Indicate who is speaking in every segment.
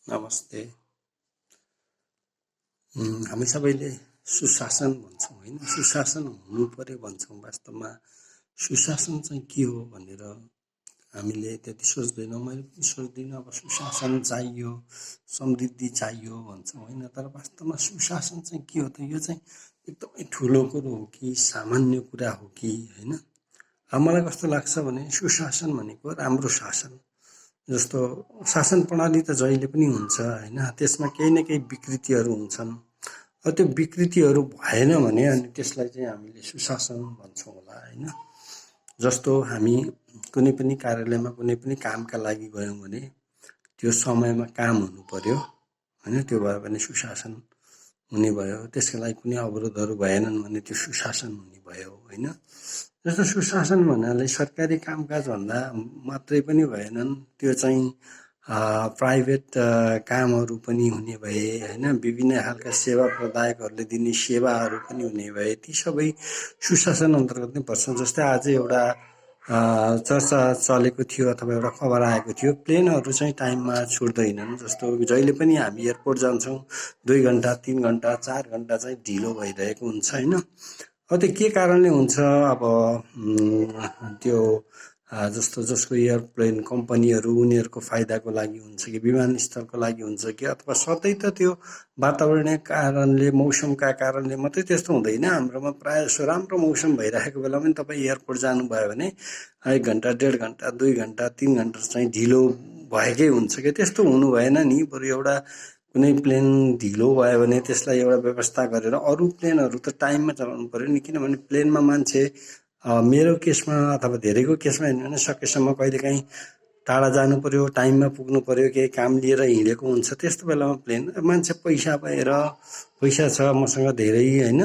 Speaker 1: नमस्ते। हामी सबैले सुशासन भन्छौँ होइन, सुशासन हुनु पर्यो भन्छौँ। वास्तवमा सुशासन चाहिँ के हो भनेर हामीले त्यति सोच्दैनौँ। मैले पनि सोच्दिनँ अब सुशासन चाहियो, समृद्धि चाहियो भन्छौँ होइन। तर वास्तवमा सुशासन चाहिँ के हो त? यो चाहिँ एकदमै ठुलो कुरो हो कि सामान्य कुरा हो कि होइन? अब मलाई कस्तो लाग्छ भने सुशासन भनेको राम्रो शासन। जस्तो शासन प्रणाली त जहिले पनि हुन्छ होइन, त्यसमा केही न केही विकृतिहरू हुन्छन्। त्यो विकृतिहरू भएन भने अनि त्यसलाई चाहिँ हामीले सुशासन भन्छौँ होला होइन। जस्तो हामी कुनै पनि कार्यालयमा कुनै पनि कामका लागि गयौँ भने त्यो समयमा काम हुनु पर्यो होइन, त्यो भयो भने सुशासन हुने भयो। त्यसका लागि कुनै अवरोधहरू भएनन् भने त्यो सुशासन हुने भयो होइन। जस्तो सुशासन भन्नाले सरकारी कामकाज भन्दा मात्रै पनि भएनन्, त्यो चाहिँ प्राइभेट कामहरू पनि हुने भए होइन, विभिन्न खालका सेवा प्रदायकहरूले दिने सेवाहरू पनि हुने भए ती सबै सुशासन अन्तर्गत नै पर्छन्। जस्तै आज एउटा चर्चा चलेको थियो अथवा एउटा खबर आएको थियो, प्लेनहरू चाहिँ टाइममा छुट्दैनन्। जस्तो जहिले पनि हामी एयरपोर्ट जान्छौँ 2 घन्टा 3 घन्टा 4 घन्टा चाहिँ ढिलो भइरहेको हुन्छ होइन। त्यो के कारणले हुन्छ? अब त्यो जस्तो जसको एयरप्लेन कम्पनीहरू उनीहरूको फाइदाको लागि हुन्छ कि विमानस्थलको लागि हुन्छ कि अथवा सधैँ त त्यो वातावरणीय कारणले मौसमका कारणले मात्रै त्यस्तो हुँदैन। हाम्रोमा प्रायः जसो राम्रो मौसम भइरहेको बेलामा पनि तपाईँ एयरपोर्ट जानुभयो भने 1 घन्टा 1.5 घन्टा 2 घन्टा 3 घन्टा चाहिँ ढिलो भएकै हुन्छ कि। त्यस्तो हुनु भएन नि। बरु एउटा कुनै प्लेन ढिलो भयो भने त्यसलाई एउटा व्यवस्था गरेर अरू प्लेनहरू त टाइममा चलाउनु पर्यो नि। किनभने प्लेनमा मान्छे मेरो केसमा अथवा धेरैको केसमा हेर्नु भने सकेसम्म कहिलेकाहीँ टाढा जानु पर्यो, टाइममा पुग्नु पर्यो, केही काम लिएर हिँडेको हुन्छ। त्यस्तो बेलामा प्लेन मान्छे पैसा भएर पैसा छ मसँग धेरै होइन,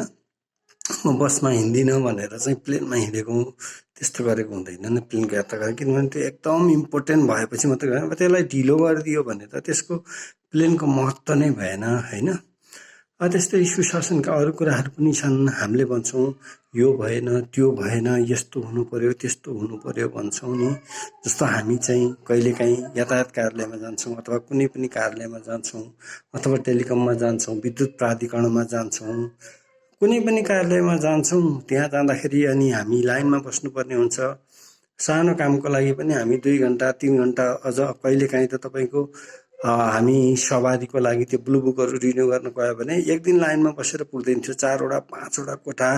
Speaker 1: म बसमा हिँड्दिनँ भनेर चाहिँ प्लेनमा हिँडेको त्यस्तो गरेको हुँदैन नि प्लेनको यात्रा गरेर। किनभने त्यो एकदम इम्पोर्टेन्ट भएपछि मात्रै होइन, त्यसलाई ढिलो गरिदियो भने त त्यसको प्लेनको महत्त्व नै भएन होइन। त्यस्तै सुशासनका अरू कुराहरू पनि छन्। हामीले भन्छौँ यो भएन त्यो भएन, यस्तो हुनु पर्यो त्यस्तो हुनु पर्यो भन्छौँ नि। जस्तो हामी चाहिँ कहिलेकाहीँ यातायात कार्यालयमा जान्छौँ अथवा कुनै पनि कार्यालयमा जान्छौँ अथवा टेलिकममा जान्छौँ, विद्युत प्राधिकरणमा जान्छौँ, कुनै पनि कार्यालयमा जान्छौँ। त्यहाँ जाँदाखेरि अनि हामी लाइनमा बस्नुपर्ने हुन्छ। सानो कामको लागि पनि हामी 2 घन्टा 3 घन्टा, अझ कहिलेकाहीँ त तपाईँको हामी सवारीको लागि त्यो ब्लू बुकहरू रिन्यू गर्न गयो भने एक दिन लाइनमा बसेर पुग्दैन थियो। 4वटा 5वटा कोठा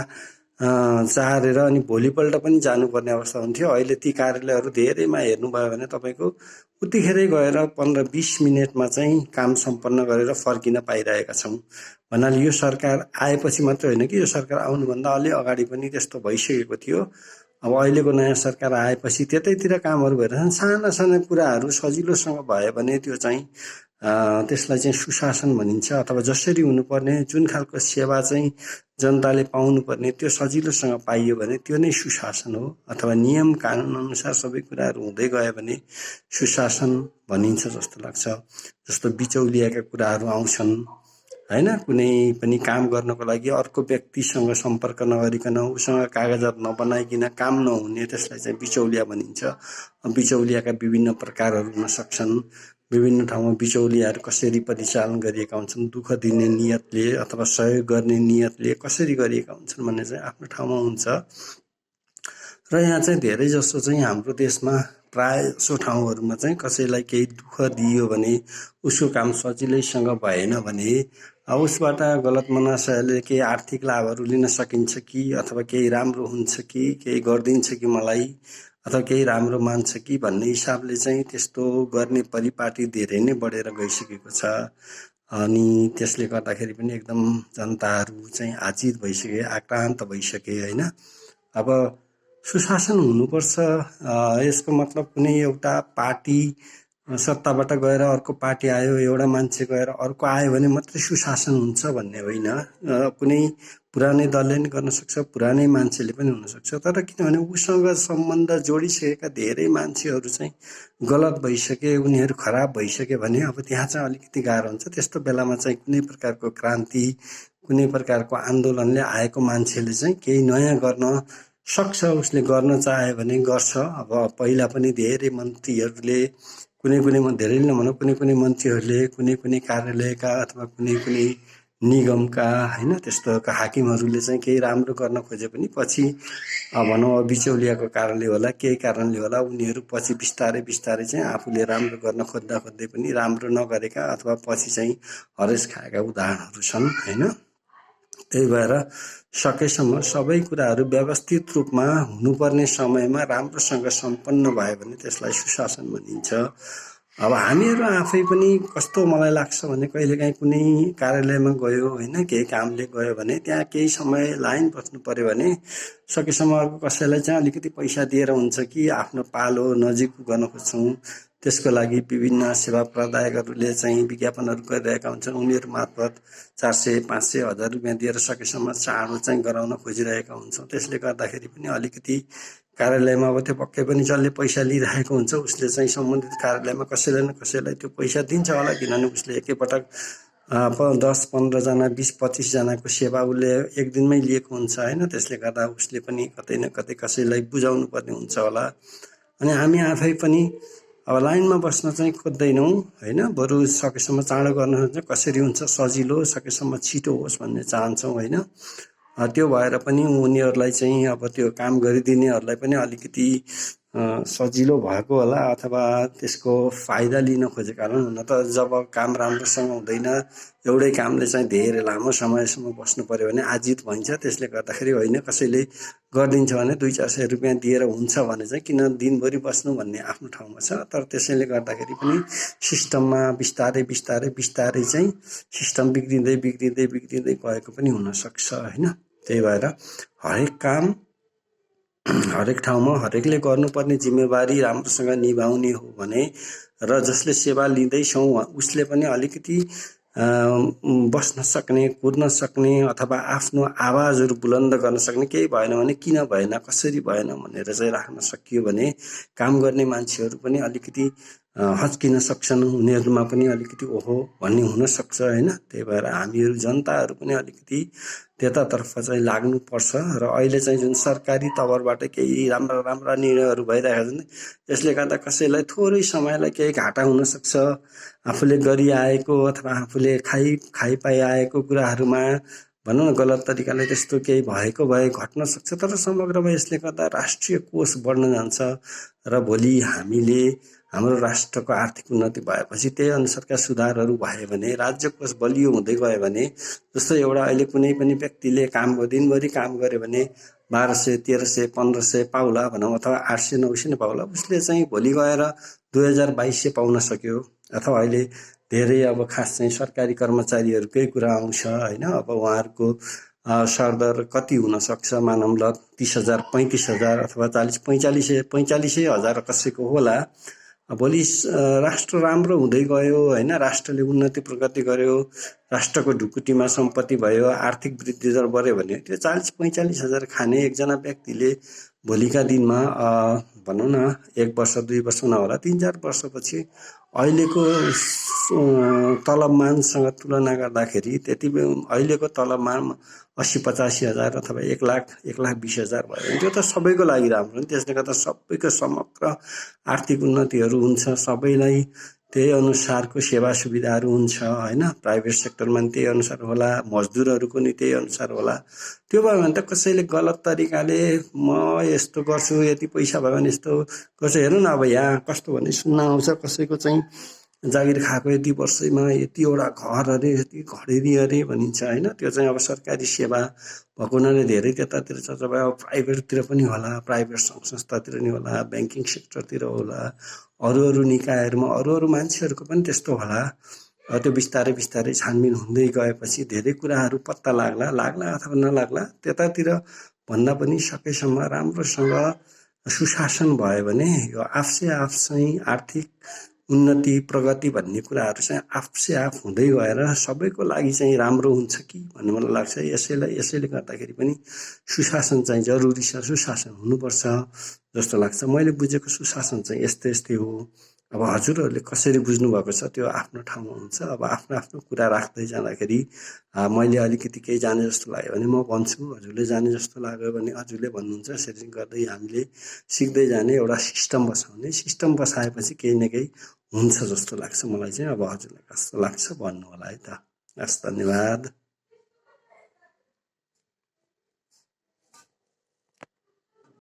Speaker 1: चारेर अनि भोलिपल्ट पनि जानुपर्ने अवस्था हुन्थ्यो। अहिले ती कार्यालयहरू धेरैमा हेर्नुभयो भने तपाईँको उतिखेरै गएर 15-20 मिनटमा चाहिँ काम सम्पन्न गरेर फर्किन पाइरहेका छौँ। भन्नाले यो सरकार आएपछि मात्रै होइन कि, यो सरकार आउनुभन्दा अलि अगाडि पनि त्यस्तो भइसकेको थियो। अब अहिलेको नयाँ सरकार आएपछि त्यतैतिर कामहरू भइरहेछन्। साना साना कुराहरू सजिलोसँग भयो भने त्यो चाहिँ त्यसलाई चाहिँ सुशासन भनिन्छ। अथवा जसरी हुनुपर्ने जुन खालको सेवा चाहिँ जनताले पाउनुपर्ने त्यो सजिलोसँग पाइयो भने त्यो नै सुशासन हो। अथवा नियम कानुन अनुसार सबै कुराहरू हुँदै गयो भने सुशासन भनिन्छ जस्तो लाग्छ। जस्तो बिचौलियाका कुराहरू आउँछन् होइन, कुनै पनि काम गर्नको लागि अर्को व्यक्तिसँग सम्पर्क नगरिकन उसँग कागजात नबनाइकन काम नहुने, त्यसलाई चाहिँ बिचौलिया भनिन्छ। बिचौलियाका विभिन्न प्रकारहरू हुन सक्छन्। विभिन्न ठाउँमा बिचौलियाहरू कसरी परिचालन गरिएका हुन्छन्, दुःख दिने नियतले अथवा सहयोग गर्ने नियतले कसरी गरिएका हुन्छन् भन्ने चाहिँ आफ्नो ठाउँमा हुन्छ। र यहाँ चाहिँ धेरै जसो चाहिँ हाम्रो देशमा प्राय जसो ठाउँहरूमा चाहिँ कसैलाई केही दुःख दियो भने उसको काम सजिलैसँग भएन भने उसबाट गलत मनासयले केही आर्थिक लाभहरू लिन सकिन्छ कि, अथवा केही राम्रो हुन्छ कि, केही गरिदिन्छ कि मलाई, अथवा केही राम्रो मान्छ कि भन्ने हिसाबले चाहिँ त्यस्तो गर्ने परिपाटी धेरै नै बढेर गइसकेको छ। अनि त्यसले गर्दाखेरि पनि एकदम जनताहरू चाहिँ आजित भइसके, आक्रान्त भइसके होइन। अब सुशासन हुनुपर्छ, यसको मतलब कुनै एउटा पार्टी सत्ताबाट गएर अर्को पार्टी आयो, एउटा मान्छे गएर अर्को आयो भने मात्रै सुशासन हुन्छ भन्ने होइन। कुनै पुरानै दलले नि गर्न सक्छ, पुरानै मान्छेले पनि हुनसक्छ। तर किनभने उसँग सम्बन्ध जोडिसकेका धेरै मान्छेहरू चाहिँ गलत भइसके, उनीहरू खराब भइसक्यो भने अब त्यहाँ चाहिँ अलिकति गाह्रो हुन्छ। त्यस्तो बेलामा चाहिँ कुनै प्रकारको क्रान्ति, कुनै प्रकारको आन्दोलनले आएको मान्छेले चाहिँ केही नयाँ गर्न सक्छ, उसले गर्न चाह्यो भने गर्छ। अब पहिला पनि धेरै मन्त्रीहरूले कुनै धेरैले नभनौँ कुनै मन्त्रीहरूले कुनै कार्यालयका अथवा कुनै निगमका होइन त्यस्तोका हाकिमहरूले चाहिँ केही राम्रो गर्न खोजे पनि पछि भनौँ अब बिचौलियाको कारणले होला केही कारणले होला उनीहरू पछि बिस्तारै चाहिँ आफूले राम्रो गर्न खोज्दा पनि राम्रो नगरेका अथवा पछि चाहिँ हरेस खाएका उदाहरणहरू छन् होइन। त्यही भएर सकेसम्म सबै कुराहरू व्यवस्थित रूपमा हुनुपर्ने समयमा राम्रोसँग सम्पन्न भयो भने त्यसलाई सुशासन भनिन्छ। अब हामीहरू आफै पनि कस्तो मलाई लाग्छ भने कहिलेकाहीँ कुनै कार्यालयमा गयो होइन केही कामले गयो भने त्यहाँ केही समय लाइन बस्नु पर्यो भने सकेसम्म अर्को कसैलाई चाहिँ अलिकति पैसा दिएर हुन्छ कि आफ्नो पालो नजिक गर्न खोज्छौँ। त्यसको लागि विभिन्न सेवा प्रदायकहरूले चाहिँ विज्ञापनहरू गरिरहेका हुन्छन्। उनीहरू मार्फत 400, 500, 1000 रुपियाँ दिएर सकेसम्म चाँडो चाहिँ गराउन खोजिरहेका हुन्छौँ। त्यसले गर्दाखेरि पनि अलिकति कार्यालयमा अब त्यो पक्कै पनि जसले पैसा लिइरहेको हुन्छ उसले चाहिँ सम्बन्धित कार्यालयमा कसैलाई न कसैलाई त्यो पैसा दिन्छ होला, किनभने उसले एकैपटक 10, 15 जना 20, 25 जनाको सेवा उसले एक दिनमै लिएको हुन्छ होइन। त्यसले गर्दा उसले पनि कतै न कतै कसैलाई बुझाउनु पर्ने हुन्छ होला। अनि हामी आफै पनि अब लाइनमा बस्न चाहिँ खोज्दैनौँ होइन, बरु सकेसम्म चाँडो गर्नु कसरी हुन्छ सजिलो सकेसम्म छिटो होस् भन्ने चाहन्छौँ होइन। त्यो भएर पनि उनीहरूलाई चाहिँ अब त्यो काम गरिदिनेहरूलाई पनि अलिकति सजिलो भएको होला अथवा त्यसको फाइदा लिन खोजेको कारण। हुन त जब काम राम्रोसँग हुँदैन एउटै कामले चाहिँ धेरै लामो समयसम्म बस्नु पर्यो भने आजित भइन्छ। त्यसले गर्दाखेरि होइन कसैले गरिदिन्छ भने 200-400 रुपियाँ दिएर हुन्छ भने चाहिँ किन दिनभरि बस्नु भन्ने आफ्नो ठाउँमा छ। तर त्यसैले गर्दाखेरि पनि सिस्टममा बिस्तारै चाहिँ सिस्टम बिग्रिँदै गएको पनि हुनसक्छ होइन। त्यही भएर हरेक काम हरेक ठाउँमा हरेकले गर्नुपर्ने जिम्मेवारी राम्रोसँग निभाउने हो भने र जसले सेवा लिँदैछौँ उसले पनि अलिकति बस्न सक्ने, कुर्न सक्ने अथवा आफ्नो आवाजहरू बुलन्द गर्न सक्ने, केही भएन भने किन भएन कसरी भएन भनेर चाहिँ राख्न सकियो भने काम गर्ने मान्छेहरू पनि अलिकति हच्किन सक्छन्, उनीहरूमा पनि अलिकति ओहो भन्ने हुनसक्छ होइन। त्यही भएर हामीहरू जनताहरू पनि अलिकति त्यतातर्फ चाहिँ लाग्नुपर्छ। र अहिले चाहिँ जुन सरकारी तवरबाट केही राम्रा निर्णयहरू भइरहेका छन् यसले गर्दा कसैलाई थोरै समयलाई केही घाटा हुनसक्छ। आफूले गरिआएको अथवा आफूले खाइ आएको कुराहरूमा भनौँ न गलत तरिकाले त्यस्तो केही भए घट्न सक्छ। तर समग्रमा यसले गर्दा राष्ट्रिय कोष बढ्न जान्छ र भोलि हामीले हाम्रो राष्ट्रको आर्थिक उन्नति भएपछि त्यही अनुसारका सुधारहरू भयो भने राज्य कोष बलियो हुँदै गयो भने जस्तो एउटा अहिले कुनै पनि व्यक्तिले दिनभरि काम गर्यो भने 1200, 1300, 1500 पाउला भनौँ अथवा 800, 900 पाउला, उसले चाहिँ भोलि गएर 2200 पाउन सक्यो। अथवा अहिले धेरै अब खास चाहिँ सरकारी कर्मचारीहरूकै कुरा आउँछ होइन। अब उहाँहरूको सरदर कति हुनसक्छ मानौँ ल 30,000, 35,000 अथवा 45,000 कसैको होला। भोलि राष्ट्र राम्रो हुँदै गयो होइन, राष्ट्रले उन्नति प्रगति गर्यो, राष्ट्रको ढुकुटीमा सम्पत्ति भयो, आर्थिक वृद्धि दर बढ्यो भने त्यो 40-45,000 खाने एकजना व्यक्तिले भोलिका दिनमा भनौँ न 1 वर्ष 2 वर्ष नहोला 3-4 वर्षपछि अहिलेको तलबमानसँग तुलना गर्दाखेरि अहिलेको तलबमान 80-85,000 अथवा 1,20,000 भयो भने त्यो त सबैको लागि राम्रो हो। त्यसले गर्दा सबैको समग्र आर्थिक उन्नतिहरू हुन्छ, सबैलाई त्यही अनुसारको सेवा सुविधाहरू हुन्छ होइन। प्राइभेट सेक्टरमा नि त्यही अनुसार होला, मजदुरहरूको नि त्यही अनुसार होला। त्यो भयो भने त कसैले गलत तरिकाले म यस्तो गर्छु यति पैसा भयो भने यस्तो गर्छु, हेर्नु न अब यहाँ कस्तो भने सुन्न आउँछ कसैको चाहिँ जागिर खाएको यति वर्षैमा यतिवटा घर अरे यति घडेरी अरे भनिन्छ होइन। त्यो चाहिँ अब सरकारी सेवा भएको हुनाले धेरै त्यतातिर छ। जब अब प्राइभेटतिर पनि होला, प्राइभेट सङ्घ संस्थातिर नि होला, ब्याङ्किङ सेक्टरतिर होला, अरू निकायहरूमा अरू मान्छेहरूको पनि त्यस्तो होला। त्यो बिस्तारै छानबिन हुँदै गएपछि धेरै कुराहरू पत्ता लाग्ला अथवा नलाग्ला, त्यतातिर भन्दा पनि सकेसम्म राम्रोसँग सुशासन भयो भने यो आफ चाहिँ आर्थिक उन्नति प्रगति भन्ने कुराहरू चाहिँ आफ हुँदै गएर सबैको लागि चाहिँ राम्रो हुन्छ कि भन्ने मलाई लाग्छ। यसैले गर्दाखेरि पनि सुशासन चाहिँ जरुरी छ, सुशासन हुनुपर्छ जस्तो लाग्छ। मैले बुझेको सुशासन चाहिँ यस्तै हो अब हजुरहरूले कसरी बुझ्नुभएको छ त्यो आफ्नो ठाउँमा हुन्छ। अब आफ्नो आफ्नो कुरा राख्दै जाँदाखेरि मैले अलिकति केही जाने जस्तो लाग्यो भने म भन्छु, हजुरले जाने जस्तो लाग्यो भने हजुरले भन्नुहुन्छ। यसरी गर्दै हामीले सिक्दै जाने एउटा सिस्टम बसाउने, सिस्टम बसाएपछि केही न केही हुन्छ जस्तो लाग्छ मलाई चाहिँ। अब हजुरलाई कस्तो लाग्छ भन्नु होला है त। हस्, धन्यवाद।